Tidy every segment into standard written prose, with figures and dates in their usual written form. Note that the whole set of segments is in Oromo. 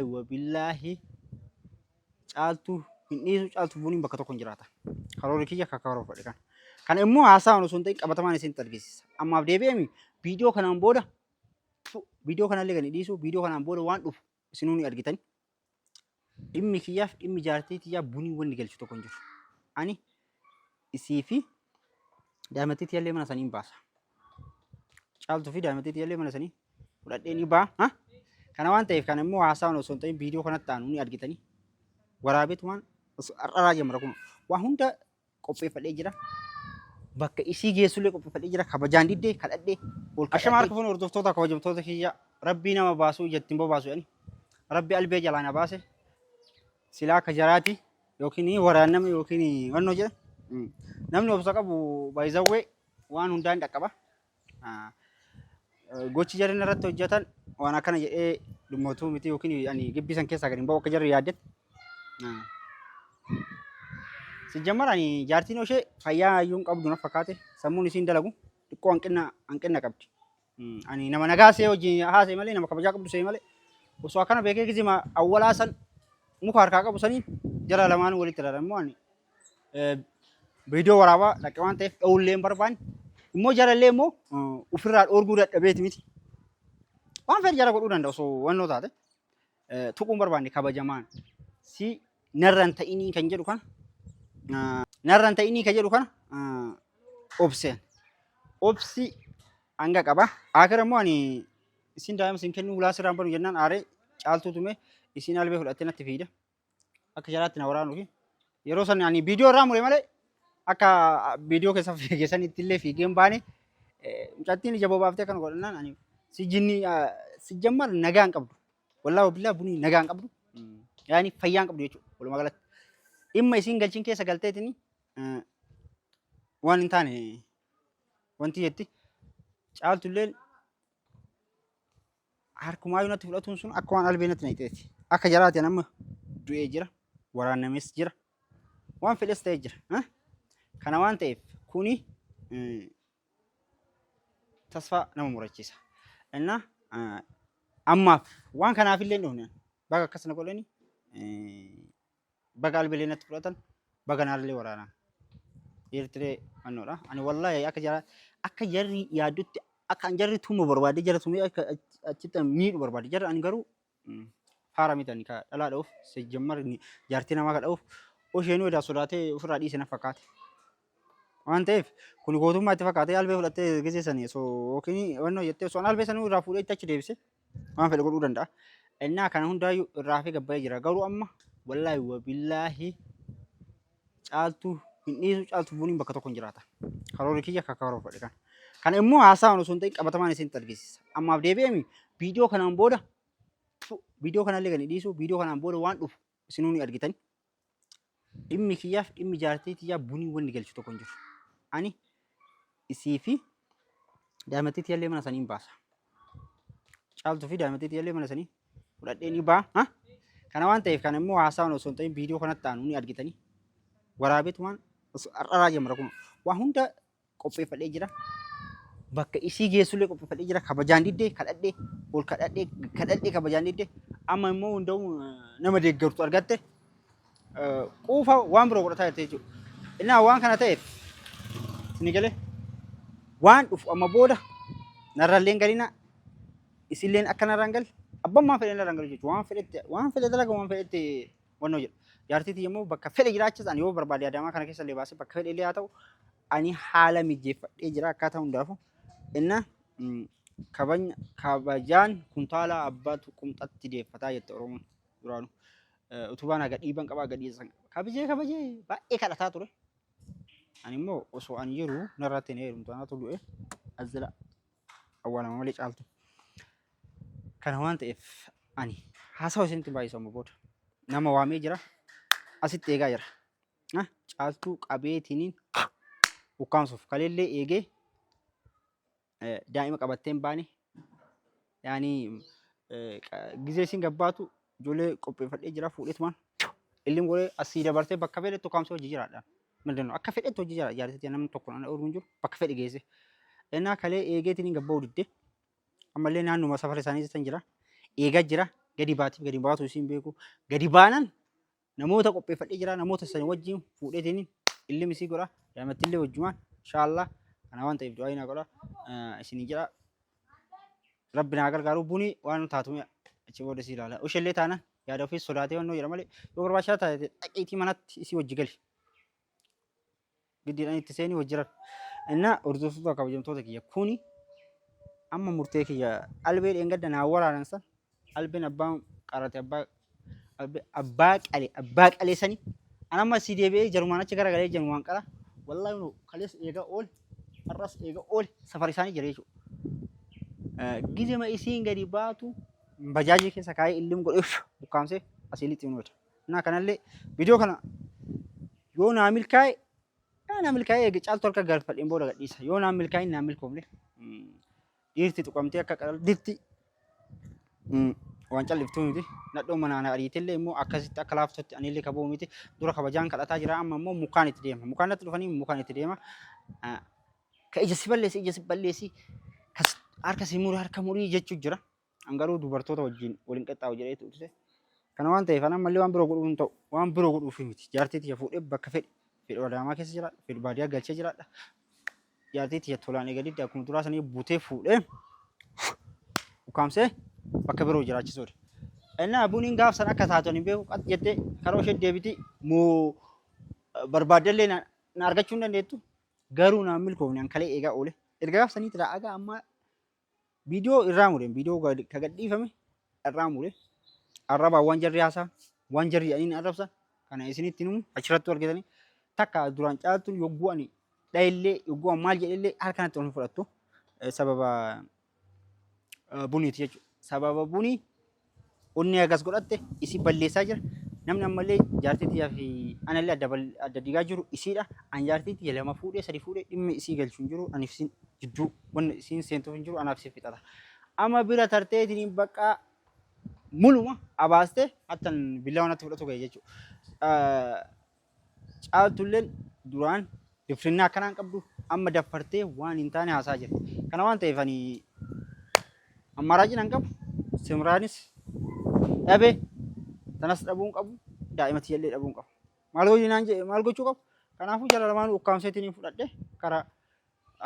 Wabillaahi Caaltuu hin dhiisu, Caaltuu buniin bakka tokko hin jiraata. Karoorri kiyya akka karoorfadhe kana. Kana immoo haasawaan osoo hin ta'in qabatamaan isinitti argisiisa. Ammaaf deebi'eemi viidiyoo kanaan booda, viidiyoo kanallee gadi dhiisu, viidiyoo kanaan booda waan dhufu isinuu ni argitan. Dhimmi kiyyaaf dhimmi jaartii tiyyaa bunii wanni galchu tokko hin jiru. Ani isii fi daa'imattii tiyyallee mana sanii hin baasa. Caaltuu fi daa'imattii tiyyallee mana sanii fudhadhee ni ba'a. Kana waan ta'eef kana immoo haasawaan osoo hin ta'in viidiyoo kanatti aanu ni argitanii. Waraabeetumaan har'araa jamra kun waa hunda qopheeffadhee jira. Bakka isii geessullee qopheeffadhee jira. Kabajaan diddee kadhadhee ol kadhadhee. Ashama harka fuune hordoftoota kabajamtoota kiyya, Rabbii nama baasuu ijatti hin bobaasu jedhani. Rabbi albee jalaa na baase. Silaa akka jaraati yookiin waraanname yookiin wannoo jedha. Namni obsa qabu baay'izawwee waan hundaa hin dhaqqaba. Gochi jarri irratti hojjetan waan akkana jedhee dhimmotuu miti yookiin ani gibbii san keessaa gadi hin ba'u akka jarri yaaddetti. Sijjammar ani jaartiin ishee fayyaa iyyuu hin qabdu na fakkaate, sammuun isiin dalagu xiqqoo hanqina qabdi. Ani nama nagaa see wajjin haasee malee, nama kabajaa qabdu see malee, osoo akkana beekee gizima awwalaa san muka harkaa qabu saniin jara lamaan walitti raran immoo ani viidiyoo waraabaa dhaqe waan ta'eef dha'ullee hin barbaanne. Immoo jarallee immoo ofirraa dhoorguu dadhabeeti miti. Waan fedhe jara godhuu danda'a osoo wannoo taate. Tuquu hin barbaanne, kabajamaan si narra hin ta'inii kan jedhu kana, narra hin ta'inii kan jedhu kana obseen obsi hanga qaba. Akira immoo ani isin daa'ima isin kennuu hulaa sirraan banu jennaan aaree Caaltuu tume, isin albee fudhattee natti fiida. Akka jaraatti na waraanuufi. Yeroo san ani viidiyoo irraa mure malee akka viidiyoo keessa fiigee sanitti illee fiigee hin baane. Mucattiin ija bobaaftee kana godhannaan ani si jinni si jammar nagaa hin qabdu. Wallaahi billaa bunii nagaa hin qabdu. Yaani fayyaa hin qabdu jechuudha walumaa galatti. Dhimma isiin galchiin keessa galteetiin waan hin taane wanti jetti. Caaltulleen harkumaayyuu natti fudhatuun sun akka waan albee natti naqxeeti. Akka jaraati amma du'ee jira, waraanames jira, waan fedhes ta'ee jira. Kana waan ta'eef kuni tasfaa nama murachiisa. Inna ammaaf waan kanaaf illee hin dhufne, baga akkas na godhani, baga albeelee natti fudhatan, baga naallee waraanaan. Eertiree annoodha. Ani wallaahi akka jara akka jarri yaaddutti akka an jarri tumu barbaade, jara tumee akka achitti miidhu barbaade jarri, ani garuu faara miti. Ani ka dhalaa dha'uuf sejjammar jaartii namaa ka dha'uuf osheenuu edaa sodaatee ofirraa dhiise na fakkaate. Waan ta'eef kun gootummaa itti fakkaatee albee fudhattee gisee sanii osoo yookiin wannoo jettee, osoo an albee sanuu irraa fuudhee itti achi deebise waan fedhe godhuu danda'a. Innaa kana hundaayyuu irraa hafee gabbayee jira. Garuu amma wallaahi wabillaahi Caaltuu hin dhiisu, Caaltuu buniin bakka tokko hin jiraata. Karoorri kiyya akka karoorfadhe kana. Kana immoo haasawaan osoo hin ta'in qabatamaan isinitti argisiisa. Ammaaf deebi'eemi viidiyoo kanaan booda, viidiyoo kanallee gadi dhiisu, viidiyoo kanaan booda waan dhufu isinuu ni argitan. Dhimmi kiyyaaf dhimmi jaartii tiyyaa bunii wanni galchu tokko hin jiru. Ani isii fi daa'imattii tiyyallee mana sanii hin baasa. Caaltuu fi daa'imattii tiyyallee mana sanii fudhadhee ni ba'a. Kana waan ta'eef kana immoo haasawaan osoo hin ta'in viidiyoo kanatti aanu ni argitanii. Waraabeetumaan har'araa jamra kun waa hunda qopheeffadhee jira. Bakka isii geessullee qopheeffadhee jira. Kabajaan diddee kadhadhee ol kadhadhee kadhadhee kabajaan diddee, amma immoo hunda'u nama deeggartu argatte quufa waan biroo godhataa jirti jechuudha. Innaa waan kana ta'eef isin galee waan dhufu amma booda narrallee hin galina, isilleen akka narra hin galle, abbaan waan fedhe narra hin galu jechuudha. Waan fedhetti waan fedhe dalaga, waan fedhetti wannoo jedha. Jaartii tiyya immoo bakka fedhe jiraachis, ani yoo barbaade Adaamaa kana keessa illee baasee bakka fedhe illee haa ta'u, ani haala mijeeffadhee jira akkaataa hundaafu. Inna kabajna kabajaan kuntaala abbaatu qumxatti deeffataa jette Oromoon duraanuu. Utubaan haga dhiiban qabaa haga dhiisan qaba. Kabajee kabajee baay'ee kadhataa ture. Ani immoo osoo ani jiru narratti hin heerumtu, anatu du'e as jala awwaalama malee Caaltu. Kana waan ta'eef ani haasawa isinitti baay'isu amma booda. Nama waamee jira. Asitti eegaa jira. Caaltuu qabeetiniin ukkaamsuuf kaleellee eegee daa'ima qabattee hin baane. Yaani gizee isin gabbaatu ijoollee qopheeffadhee jira, fuudheetumaan ilmi godhee asii dabarsee bakka fedhetti ukkaamsee hojii jiraadha. Mindinoo akka fedhetti hojii jira jaarsitti, namni tokko na ooluu hin jiru bakka fedhe geesse. Ennaa kalee eegeetiin gabba'uu didde, ammallee naannuma safara isaanii san jira. Eegaa jira. Gadi baatiif gadi baatu isiin beeku. Gadi baanan namoota qopheeffadhee jira namoota sani wajjin fuudheetiin ilmi isii godha. Daa'imattillee wajjumaan inshaallah kana waan ta'eef du'aa naa godha. Isinii jira. Rabbi naa gargaaru buni waan taatu achi booda isii ilaala. Ushellee taana yaada ofiis sodaatee wannoo jedha malee yoo barbaachisaa taate dhaqiitii manatti isii wajji gali. Giddiidhaan itti seenii wajji rafi. Innaa hordoftoota kabajamtoota kiyya kuni amma murtee kiyya albee dheengadda naa waraanan san albeen abbaan qarate abbaa albee abbaa qale abbaa qalee sani an amma si deebi'ee jarumaan achi garagalee jarumaan qala wallaahi nu kalees eega ool har'as eega ool safar isaanii jira jechuudha. Gizema isiin gadi baatu bajaajii keessa kaa'ee illim godheef ukkaamsee asii lixi nuti. Innaa kanallee viidiyoo kana yoo naa milkaa'e yoo naa milkaa'e eega caaltu harka galfadheen booda gadhiisa. Yoo naa milkaa'e naa milkoofne dhiirti tuqamtee akka qalditti waan calliftuu miti. Nadhoo manaa na ariitellee immoo akkasitti akka laaftutti anillee kaboo miti. Dura kabajaan kadhataa jira amma immoo mukaan itti deema. Mukaan natti dhufanii mukaan itti deema. Ka ija si balleessi ija si balleessi harka si muri harka murii jechuu jira. An garuu dubartoota wajjin waliin qixxaawu jedhee turse. Kana waan ta'eef an ammallee waan biroo godhuu hin ta'u. Waan biroo godhuuf miti. Jaartii tiyya fuudhee bakka fedhe. Fedhu Adaamaa keessa jiraadha. Fedhu baadiyyaa galchee jiraadha. Jaartii tiyya tolaan eega didde akkuma duraa sanii butee fuudhee ukkaamsee bakka biroo jiraachisuudha. Innaa buniin gaaf san akka taatu ani hin beeku qat jettee karaa ishee deebiti moo barbaaddellee na argachuu hin dandeettu. Garuu naan milkoofne an kalee eegaa oole. Erga gaaf sanii tira aga ammaa Viidiyoo irraa mure viidiyoo ka gadhiifame irraa mure arrabaa waan jarri haasaa waan jarri jedhanii arrabsa kana isinitti himu achirratti argitanii takka duraan caaltuun yogguu ani dhayillee yogguu ani maal jedhellee harka natti ol hin fudhattu sababa buniiti jechuudha. Sababa bunii Onnee hagas godhatte isii balleessaa jira. Namni ammallee jaartii tiyyaa fi anallee adda adda diigaa jiru isiidha. An jaartii tiyya lama fuudhee sadi fuudhee dhimmi isii galchu hin jiru. Aniif isiin jidduu wanni isiin seentuuf hin jiru anaaf isiin fixata. Amma bira tarteetiin baqqaa muluma abaaste hattan billaa natti fudhatu gahe jechuudha. Caaltulleen duraan difrinnaa akkanaa hin qabdu amma daffartee waan hin taane haasaa jirti. Kana waan ta'eef ani ammaaraacin hin qabu. Simraanis dhabe tanas dhabuu hin qabu. Daa'ima tiyyallee dhabuu hin qabu. Maal hojii naan jedhe maal gochuu qabu? Kanaafuu jala lamaanuu ukkaamseetiin hin fudhadhe karaa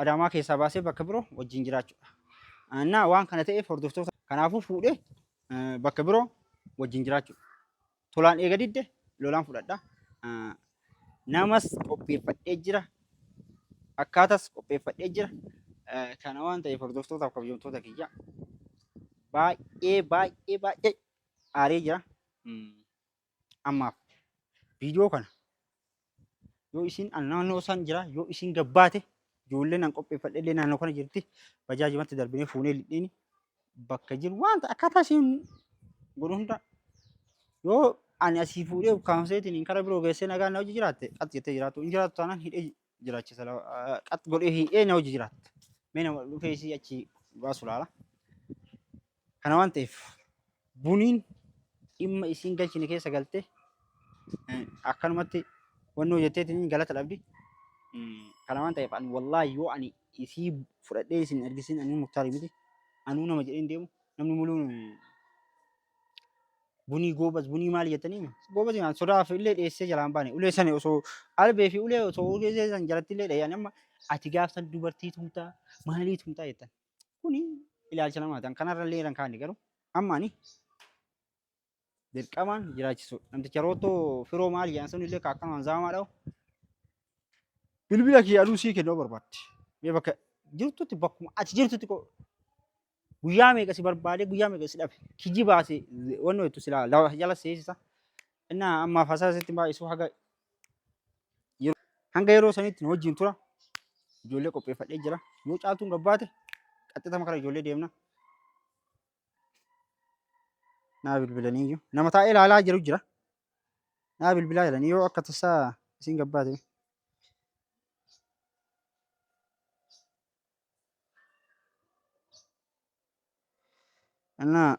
Adaamaa keessaa baasee bakka biroo wajjin jiraachuudha. Annaa waan kana ta'eef hordoftoota kanaafuu fuudhee bakka biroo wajjin jiraachuudha. Tolaan eega didde lolaan fudhadha. Namas qopheeffadhee jira. Akkaatas qopheeffadhee jira. Kana waan ta'eef hordoftootaaf kabajamtoota kiyya baay'ee baay'ee baay'ee aaree jira. Ammaaf viidiyoo kana yoo isin an naannoo isaan jira yoo isin gabbaate ijoolleen an qopheeffadhe illee naannoo kana jirti bajaajimatti darbinee fuunee lixxiini bakka jiru wanta akkaataa isiin godhu hunda yoo ani asii fuudhee ukkaamseetiin kara biroo geessee nagaan na hojii jiraatte qax jettee jiraattu hin jiraattu taanaan hidhee jiraachisa qax godhee hidhee na hojii jiraatta mee nama dhufee isii achi baasu laala kana waan ta'eef buniin dhimma isiin galchine keessa galte akkanumatti wannoo jetteetiin galata dhabdi. Kana waan ta'eef ani wallaahi yoo ani isii fudhadhee isin argisiin anuu muktaarii miti anuu nama jedheen deemu namni muluun bunii goobas bunii maali jettanii goobas an sodaaf illee dheessee jalaan baane ulee sana osoo albee fi ulee osoo ulee san jalatti illee dhahee ani amma ati gaafsan dubartii tumtaa maalii tumtaa jettan kuni ilaalcha namaati an kanarra illee irra hin kaane garuu amma ani dirqamaan jiraachisu namticha roottoo firoo maal jedhan sun illee akkanumaan zaamaa dha'u bilbila kiyya aduu sii kennuu barbaadde mee bakka jirtutti bakkuma ati jirtutti guyyaa meeqa si barbaade guyyaa meeqa si dhabe kijibaa si wanni jettu silaa jala seesisa innaa ammaaf hasaa sitti baay'isu haga hanga yeroo sanitti nu wajjin tura ijoollee qopheeffadhee jira yoo caaltuun gabbaate qaxxitama kara ijoollee deemna naa bilbilanii iyyuu nama taa'ee ilaalaa jiru jira naa bilbilaa jiranii yoo akka tasaa isin gabbaate Innaa